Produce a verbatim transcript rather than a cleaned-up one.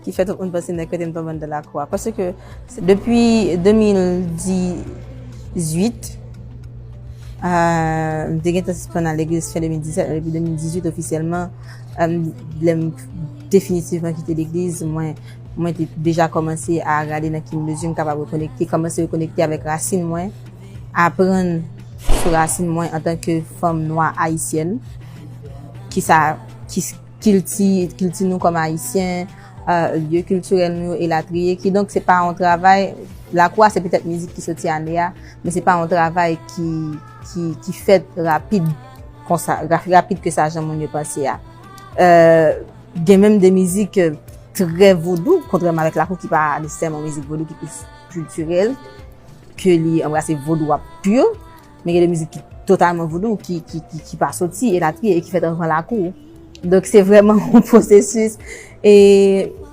ki fè tout moun panse nèg rete m tonbe anndan lakou a. Paske depi de mil dizuit, euh, m te gentan sispann al legliz fen de mil disèt, men depi de mil dizuit ofisyèlman, euh, lè m definitivman kite legliz, mwen, mwen te deja kòmanse a gade nan ki mezi m kapab rekonekte, kòmanse rekonekte avèk rasin mwen, aprann sou rasin mwen antanke fanm nwa ayisyèn, ki sa, ki, kilti, kilti nou kòm Ayisyen, euh, lye kiltirèl nou yo, elatriye. Kidonk, se pa yon travay, lakou a, se petèt mizik ki soti ane a, men se pa yon travay ki, ki, ki fèt rapid konsa, ra-, rapid ke sa jan moun yo panse a. Euh, gen menm de mizik, euh, trè vodou, kontrèman avèk lakou ki pa nesesèman mizik vodou, ki plis kiltirèl, ke li anbrase vodou a pur, men gen de mizik ki totalman vodou, ki, ki, ki, ki pa soti, elatriye, e ki fèt anvan lakou. Donk, se vrèman yon pwosesis. E